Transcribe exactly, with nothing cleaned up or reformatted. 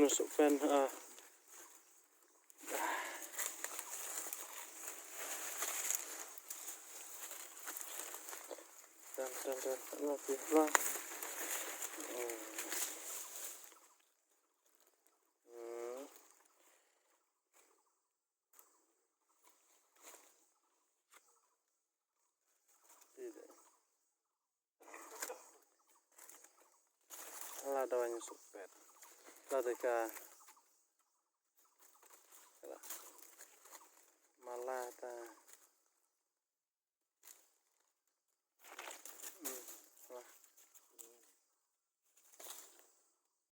Suk pen, ah. Dan, dan, dan. Ano, pi, lang. Hmm. Hmm. Ti de. Ala dawa ngi suk pet. La de ka. Ala. Mala ta.